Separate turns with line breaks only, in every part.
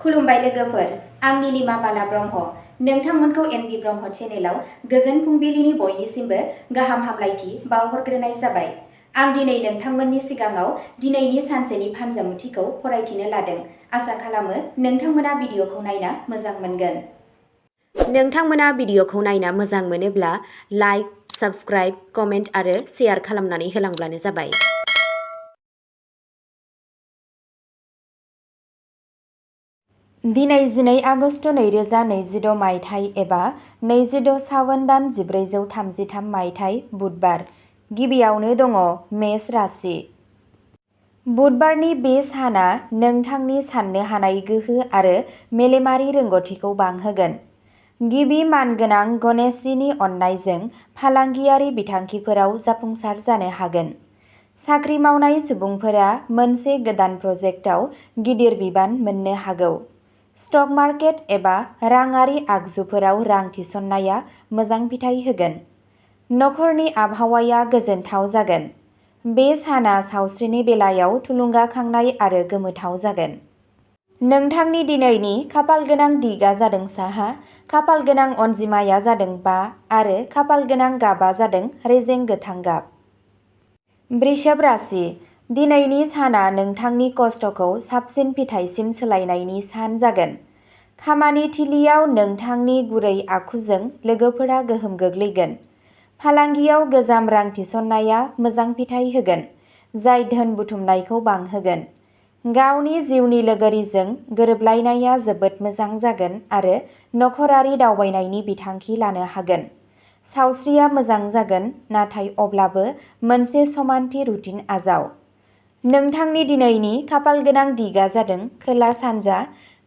खुलुमबाय लोगोफोर, आं नीलिमा बाला ब्रह्म। नोंथांमोनखौ एनबि ब्रह्म चेनेलाव गोजोन फुंबिलिनि बयनिसिमबो गाहाम हामलायथि बावहरग्रोनाय जाबाय। आं दिनै नोंथांमोननि सिगाङाव दिनैनि सानसेनि फानजामुथिखौ फरायथिनो लादों। आसा खालामो नोंथांमोना भिडिअखौ नायना मोजां मोनगोन। नोंथांमोना भिडिअखौ नायना मोजां मोनोब्ला लाइक, साबस्क्राइब, कमेन्ट आरो शेयार खालामनानै होलांब्लानो जाबाय। दिनै 12 आगस्ट 2026 मायथाइ एबा 22 सावन दान 1433 मायथाइ बुधबार। गिबियावनो दङ मेष राशि। बुधबारनि बे साना नोंथांनि साननो हानाय गोहो आरो मेलेमारि रोंग'थिखौ बांहोगोन। गिबि मानगोनां गणेशजीनि अननायजों फालांगियारि बिथांखिफोराव जाफुंसार जानो हागोन। साख्रि मावनाय सुबुंफोरा मोनसे गोदान प्रजेक्टआव गिदिर बिबान मोननो हागौ। स्टक मार्केट एबा राङारि आगजुफोराव रां थिसननाया मोजां फिथाय होगोन। नखरनि आबहावाया गोजोनथाव जागोन। बे साना सावस्रिनि बेलायाव थुलुंगाखांनाय आरो गोमोथाव जागोन। नोंथांनि दिनैनि खाफाल गोनां दिगआ जादों साहा, खाफाल गोनां अनजिमाया जादों 5 आरो खाफाल गोनां गाबआ जादों रेजें गोथां गाब। वृषभ राशि। दिनैनि साना नोंथांनि खस्थ'खौ साबसिन फिथाइसिम सोलायनायनि सान जागोन। खामानि थिलियाव नोंथांनि गुरै आखुजों लोगोफोरा गोहोम गोग्लैगोन। फालांगियाव गोजाम रां थिसननाया मोजां फिथाय होगोन, जाय धोन बुथुमनायखौ बांहोगोन। गावनि जिउनि लोगोरिजों गोरोबलायनाया जोबोद मोजां जागोन आरो नखरारि दावबायनायनि बिथांखि लानो हागोन। सावस्रिया मोजां जागोन, नाथाय अब्लाबो मोनसे समानथि रुटिन आजाव। नोंथांनि दिनैनि खाफाल गोनां दिगआ जादों खोला सानजा,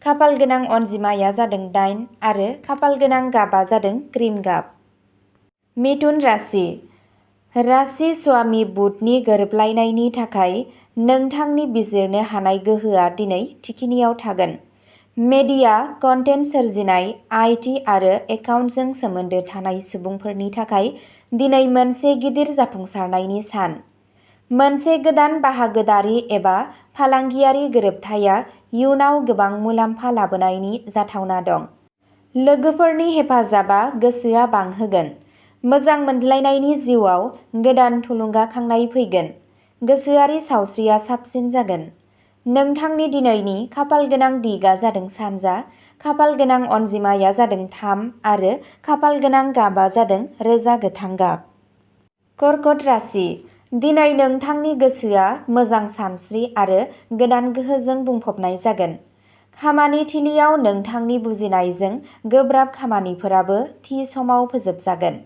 खाफाल गोनां अनजिमाया जादों 8 आरो खाफाल गोनां गाबआ जादों क्रिम गाब। मिथुन राशि। राशि स्वामी बुधनि गोरोबलायनायनि थाखाय नोंथांनि बिजिरनो हानाय गोहोआ दिनै थिखिनियाव थागोन। मेडिया, कन्टेन्ट सोरजिनाय, IT आरो एकाउन्टजों सोमोन्दो थानाय सुबुंफोरनि थाखाय दिनै मोनसे गिदिर जाफुंसारनायनि सान। मोनसे गोदान बाहागोदारि एबा फालांगियारि गोरोबथाया इयुनाव गोबां मुलाम्फा लाबोनायनि जाथावना दं। लोगोफोरनि हेफाजाबा गोसोआ बांहोगोन। मोजां मोनज्लायनायनि जिउआव गोदान थुलुंगाखांनाय फैगोन। गोसोआरि सावस्रिया साबसिन जागोन। नोंथांनि दिनैनि खाफाल गोनां दिगआ जादों सानजा, खाफाल गोनां अनजिमाया जादों 3 आरो खाफाल गोनां गाबआ जादों रोजा गोथां गाब। कर्कट राशि। दिनै नोंथांनि गोसोआ मोजां सानस्रि आरो गोदान गोहोजों बुंफबनाय जागोन। खामानि थिलियाव नोंथांनि बुजिनायजों गोब्राब खामानिफोराबो थि समाव फोजोबजागोन।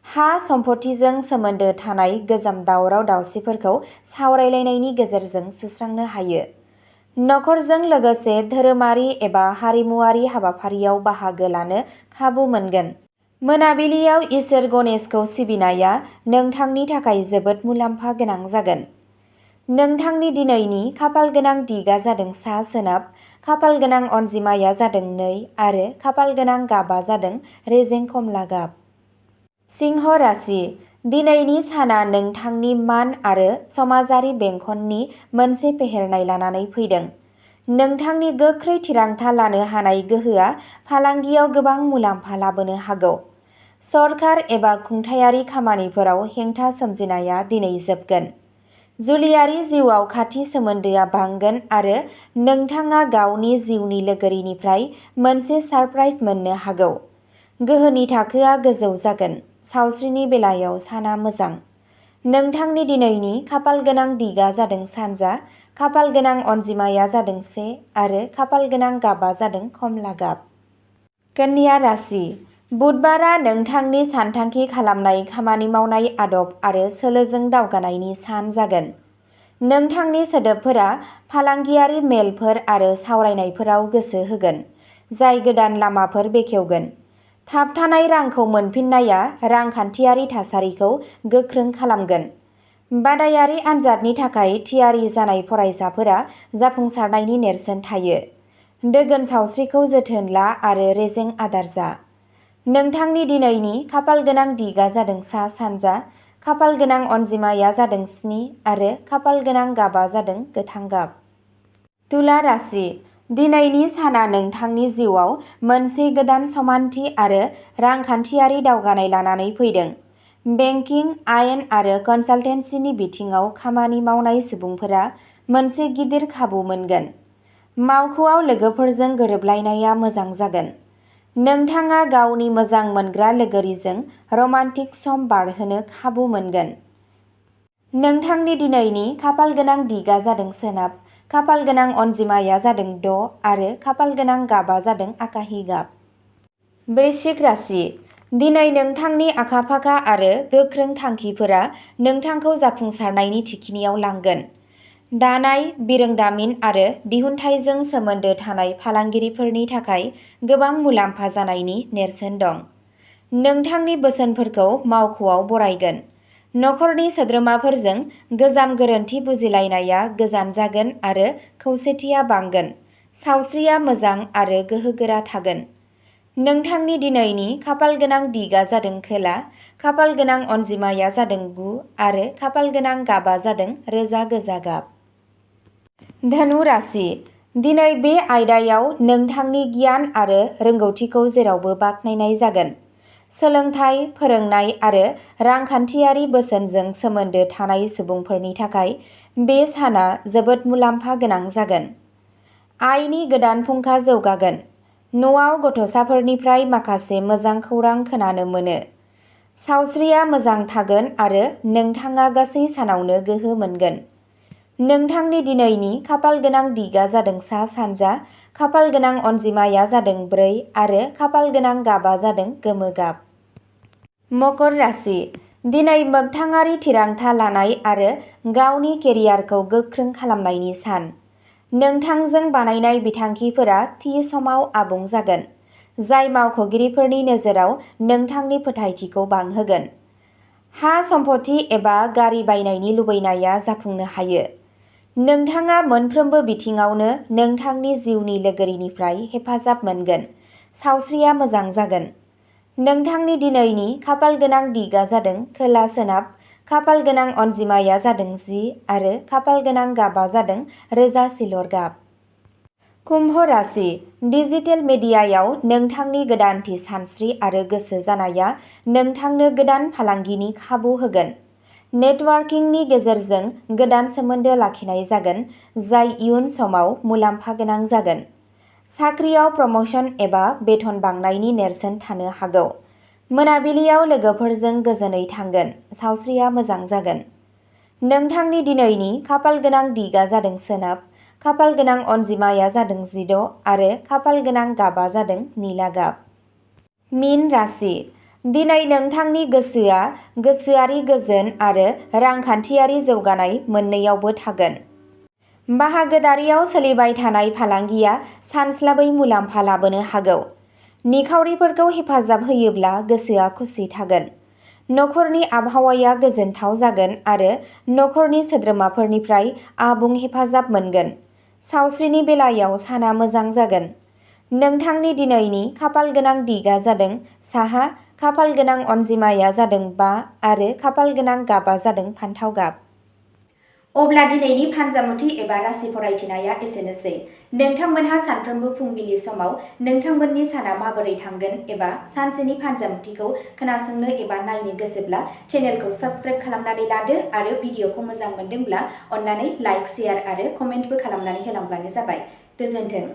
हा सम्पथिजों सोमोन्दो थानाय गोजाम दावराव-दावसिफोरखौ सावरायलायनायनि गेजेरजों सुस्रांनो हायो। नखरजों लोगोसे धोरोमारि एबा हारिमुआरि हाबाफारियाव बाहागो लानो खाबु मोनगोन। मोनाबिलियाव इसोर गणेशखौ सिबिनाया नोंथांनि थाखाय जोबोद मुलाम्फा गोनां जागोन। नोंथांनि दिनैनि खाफाल गोनां दिगआ जादों सा सोनाब, खाफाल गोनां अनजिमाया जादों 2 आरो खाफाल गोनां गाबआ जादों रेजें कमला गाब। सिंह राशि। दिनैनि साना नोंथांनि मान आरो समाजारि बेंखननि मोनसे फेहेरनाय लानानै फैदों। नोंथांनि गोख्रै थिरांथा लानो हानाय गोहोआ फालांगियाव गोबां मुलाम्फा लाबोनो हागौ। सरखार एबा खुंथायारि खामानिफोराव हेंथा सोमजिनाया दिनै जोबगोन। जुलियारि जिउआव खाथि सोमोन्दोआ बांगोन आरो नोंथाङा गावनि जिउनि लोगोरिनिफ्राय मोनसे सारप्राइज मोननो हागौ। गोहोनि थाखोआ गोजौ जागोन। सावस्रिनि बेलायाव साना मोजां। नोंथांनि दिनैनि खाफाल गोनां दिगआ जादों सानजा, खाफाल गोनां अनजिमाया जादों 1 आरो खाफाल गोनां गाबआ जादों कमला गाब। कन्या राशि। बुधबारा नोंथांनि सानथांखि खालामनाय खामानि मावनाय आदब आरो सोलोजों दावगानायनि सान जागोन। नोंथांनि सोदोबफोरा फालांगियारि मेलफोर आरो सावरायनायफोराव गोसो होगोन, जाय गोदान लामाफोर बेखेवगोन। थाबथानाय रांखौ मोनफिननाया रांखान्थियारि थासारिखौ गोख्रों खालामगोन। बादायारि आनजादनि थाखाय थियारि जानाय फरायसाफोरा जाफुंसारनायनि नेरसोन थायो। दोगोन सावस्रिखौ जोथोन ला आरो रेजें आदार जा। नोंथांनि दिनैनि खाफाल गोनां दिगआ जादों सा सानजा, खाफाल गोनां अनजिमाया जादों 7 आरो खाफाल गोनां गाबआ जादों गोथां गाब। तुला राशि। दिनैनि साना नोंथांनि जिउआव मोनसे गोदान समानथि आरो रांखान्थियारि दावगानाय लानानै फैदों। बेंकिं, आयेन आरो कनसालटेन्सिनि बिथिङाव खामानि मावनाय सुबुंफोरा मोनसे गिदिर खाबु मोनगोन। मावख'आव लोगोफोरजों गोरोबलायनाया मोजां जागोन। नोंथाङा गावनि मोजां मोनग्रा लोगोरिजों रमान्टिक सम बारहोनो खाबु मोनगोन। नोंथांनि दिनैनि खाफालगोनां दिगा जादों सोनाब, खाफालगोनां अनजिमाया जादों 6 आरो खाफालगोनां गाबआ जादों आकाहि गाब। वृश्चिक राशि। दिनै नोंथांनि आखा-फाखा आरो गोख्रों थांखिफोरा नोंथांखौ जाफुंसारनायनि थिखिनियाव लांगोन। दानाय, बिरोंदामिन आरो दिहुनथायजों सोमोन्दो थानाय फालांगिरिफोरनि थाखाय गोबां मुलाम्फा जानायनि नेरसोन दं। नोंथांनि बोसोनफोरखौ मावख'आव बरायगोन। नखरनि सोद्रोमाफोरजों गोजाम गोरोन्थि बुजिलायनाया गोजान जागोन आरो खौसेथिया बांगोन। सावस्रिया मोजां आरो गोहोगोरा थागोन। नोंथांनि दिनैनि खाफालगोनां दिगा जादों खोला, खाफालगोनां अनजिमाया जादों 9 आरो खाफालगोनां गाबआ जादों रोजा गोजा गाब। धनु राशि। दिनै बे आयदायाव नोंथांनि गियान आरो रोंगौथिखौ जेरावबो बाख्नायनाय जागोन। सोलोंथाय, फोरोंनाय आरो रांखान्थियारि बोसोनजों सोमोन्दो थानाय सुबुंफोरनि थाखाय बे साना जोबोद मुलाम्फा गोनां जागोन। आयनि गोदान फुंखा जौगागोन। न'आव गथ'साफोरनिफ्राय माखासे मोजां खौरां खोनानो मोनो। सावस्रिया मोजां थागोन आरो नोंथाङा गासै सानावनो गोहो मोनगोन। नोंथांनि दिनैनि खाफालगोनां दिगा जादों सा-सानजा, खाफालगोनां अनजिमाया जादों 4 आरो खाफालगोनां गाबआ जादों गोमो गाब। मकर राशि। दिनै मोगथाङारि थिरांथा लानाय आरो गावनि केरियारखौ गोख्रों खालामनायनि सान। नोंथांजों बानायनाय बिथांखिफोरा थि समाव आबुं जागोन, जाय मावख'गिरिफोरनि नोजोराव नोंथांनि फोथायथिखौ बांहोगोन। हा-सम्पथि एबा गारि बायनायनि लुबैनाया जाफुंनो हायो। नोंथाङा मोनफ्रोमबो बिथिङावनो नोंथांनि जिउनि लोगोरिनिफ्राय हेफाजाब मोनगोन। सावस्रिया मोजां जागोन। नोंथांनि दिनैनि खाफालगोनां दिगा जादों खोला-सोनाब, खाफालगोनां अनजिमाया जादों 10 आरो खाफालगोनां गाबआ जादों रोजा सिलर गाब। कुम्भ राशि। डिजिटेल मिडियायाव नोंथांनि गोदानथि सानस्रि आरो गोसो जानाया नोंथांनो गोदान फालांगिनि खाबु होगोन। नेटवार्किंनि गेजेरजों गोदान सोमोन्दो लाखिनाय जागोन, जाय इयुन समाव मुलाम्फा गोनां जागोन। साख्रियाव प्रम'शन एबा बेथन बांनायनि नेरसोन थानो हागौ। मोनाबिलियाव लोगोफोरजों गोजोनै थांगोन। सावस्रिया मोजां जागोन। नोंथांनि दिनैनि खाफालगोनां दिगा जादों सोनाब, खाफालगोनां अनजिमाया जादों 16 आरो खाफालगोनां गाबआ जादों निला गाब। मीन राशि। दिनै नोंथांनि गोसोआ गोसोआरि गोजोन आरो रांखान्थियारि जौगानाय मोन्नैयावबो थागोन। बाहागोदारियाव सोलिबाय थानाय फालांगिया सानस्लाबै मुलाम्फा लाबोनो हागौ। निखावरिफोरखौ हेफाजाब होयोब्ला गोसोआ खुसि थागोन। नखरनि आबहावाया गोजोनथाव जागोन आरो नखरनि सोद्रोमाफोरनिफ्राय आबुं हेफाजाब मोनगोन। सावस्रिनि बेलायाव साना मोजां जागोन। नोंथांनि दिनैनि खाफालगोनां दिगा जादों साहा, खाफालगोनां अनजिमाया जादों 5 आरो खाफालगोनां गाबआ जादों फान्थाव गाब। अब्ला दिनैनि फानजामुथि एबा राशि फरायथिनाया एसेनोसै। नोंथांमोनहा सानफ्रोमबो फुंबिलि समाव नोंथांमोननि साना माबोरै थांगोन एबा सानसेनि फानजामुथिखौ खोनासंनो एबा नायनो गोसोब्ला चेनेलखौ साबस्क्राइब खालामनानै लादो आरो भिडिअखौ मोजां मोनदोंब्ला अन्नानै लाइक, शेयार आरो कमेन्टबो खालामनानै होलांब्लानो जाबाय। गोजोन्थों।